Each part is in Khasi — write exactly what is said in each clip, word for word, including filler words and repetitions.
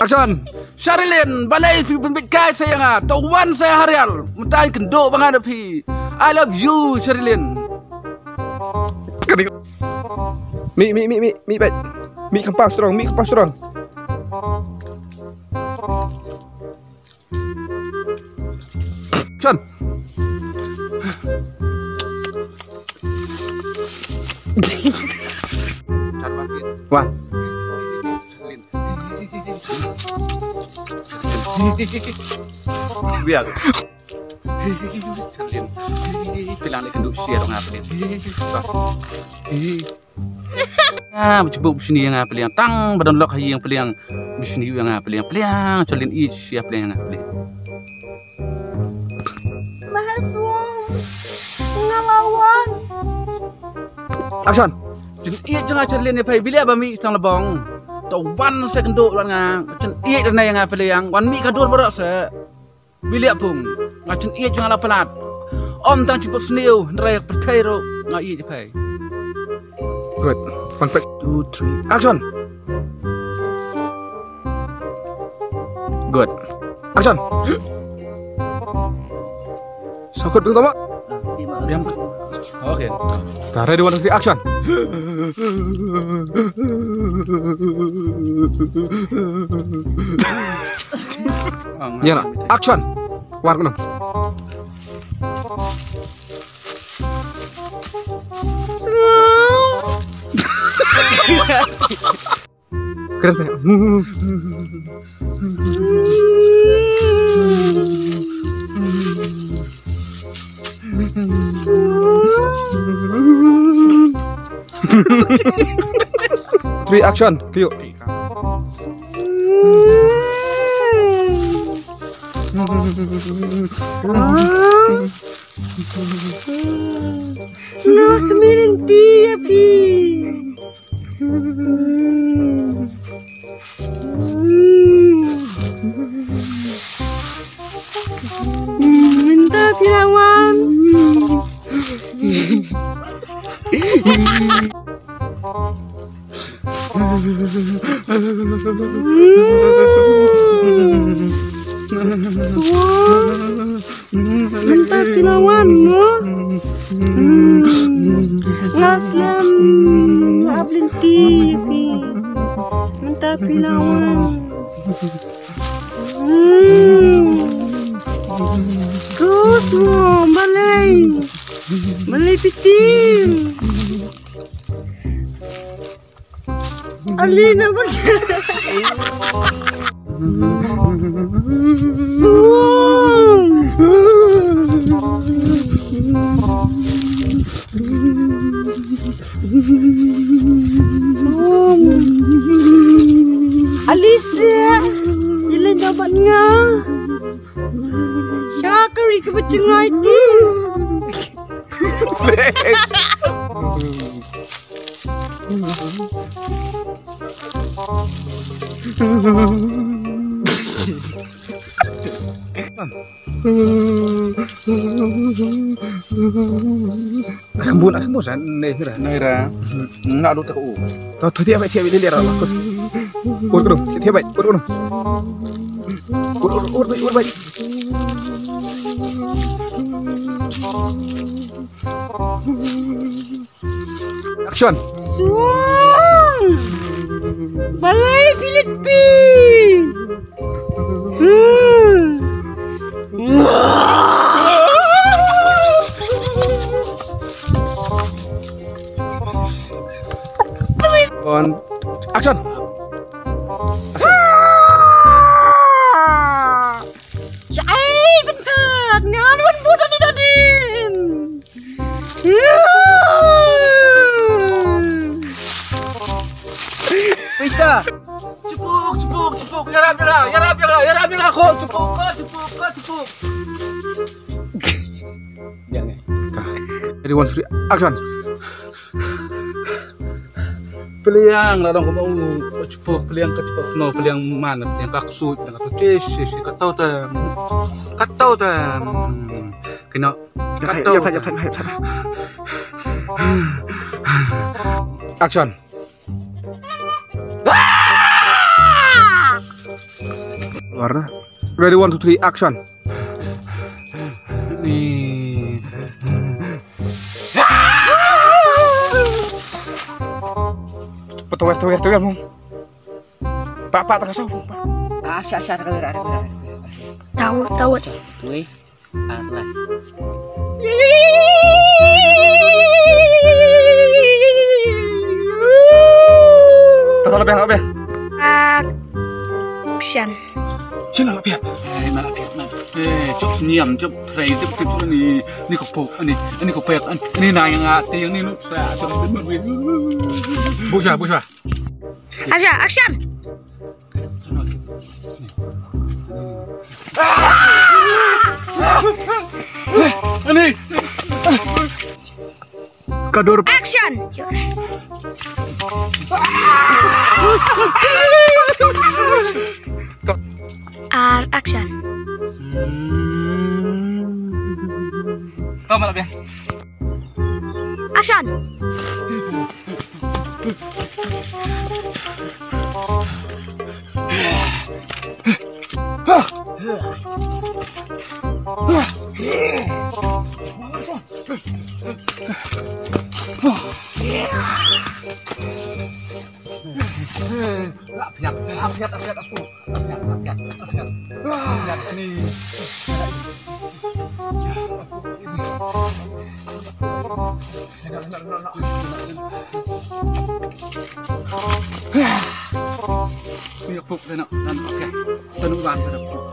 Action. Sherilyn, balei phi pynbit kai sa ïa nga? To wan sa ha rial. Mynta kynduh ba nga da phi. I love you, Sherilyn. Mi, mi, mi, mi, mi, bait. Mi kempas strong, mi kempas strong. Action. Wan. Biar. Lin. Phi lah leh kynduh share nga, Lin. Nga ba shu buh bishni ïa nga, Pliang. Tang ba don lok ha ïing, Pliang. Bishni ïa nga, Pliang. Pliang, Shalin, ïeit sha Pliang ïa nga, Pliang. Mahaswang. Nga la wan. Action. Jin ïeit jong nga, Shalin, ïa phi. Bilik ba mih tang lebong. To wan sa kynduh lad nga. Jin ïeit rnai ïa nga, Pliang. Wan mih ka dur baroh sa. Bilik pung, nga jin ïeit jong nga la palat. Ym tang jingpynsniew, hynrei pyrthei ruh nga ïeit ïa phi. Good. One, two, three, action. Good. Action. Sokot bing tama. Diam. Okay. Ready, one, two, three, action. Ïa na, action. War kena. Keren, Pak. Three, action. Kayu. Nga la kmie lynti ïa phi. Mynta phi la wan. Mynta phi la wan mo. Nga slem ap lynti ïa phi. Mynta phi la wan. Kos mo, balei? Balei phi tim? Alina, balei? Sum. Sum. Alicia, ïa leit noh bad nga. Sha ka ri kaba jngai ti. Khambun, khambun sa, nei ra. Nei ra. Nga du tak u. Tau, tau, thiah bai, thiah bai, lele ra, kut. Ur, kut, thiah bai, ur, ur. Ur, ur, ur bai, ur bai. Action. Suang. Balei phi leit phi? One. Action. Action. Shai, pyntat, ngan wan bud ani dadin. Pista. Chupuk, chupuk, chupuk. Yarap, yarap, yarap, yarap, yarap, yarap. Ko, chupuk, ko, chupuk, ko, chupuk. Jangan. Ready, one, three, action. Pliang la dong ka bau chupuk, pliang ka chupuk snow, pliang man, pliang ka ksut, pliang ka tutis, sis, sis, ka tau tam. Ka tau tam. Kena, ka tau tam. Action. Warna. Ready, one, two, three, action. Ni. Petawer, tawer, tawer, mung. Pak, pak, tengah sah, pak. Ah, sah, sah, tengah, tengah, tengah. Tahu, tahu. Weh, arlah. Tengah lebih, lebih. Action. Shin la piat. Eh, ma la piat, ma. Eh, chop sniam, chop trai, chop, chop ni, ni ko pok, ni, ni ko pek, ni na yang ati, yang ni nu sa, chop. Busha, busha. Action, action. Ani. Ka dur. Action. Ar action. Tama lah, ya. Action. Lapiat, lapiat, lapiat, aku. Lapiat, lapiat, lapiat. Lapiat ni. Ni puk dah nak, dah nak, okey. Tanu ban dah puk.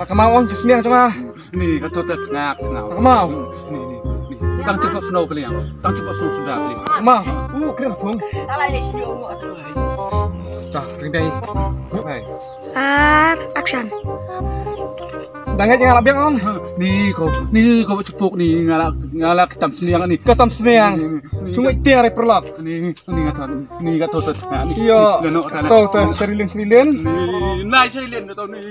Ka mau ong sniang cuma. Ni ka tu dah tengah, tengah. Ka mau. Ni, ni, ni. Tang cepat snow kali yang. Tang cepat snow sudah kali. Mau. Uh, keren pun. Dah, ring dai. Hai. Ar action. Dangai jangan labiang on. Ni ko, ni ko cepuk ni ngala ngala ketam sniang ni. Ketam sniang. Ni, ni, ni. Cuma tiang rai perlak. Ni, ni ngatan, ni gato tet. Nah, ni. Iya. Ni, no, gato tet serilin serilin. Ni, nai serilin gato ni.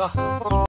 Dah.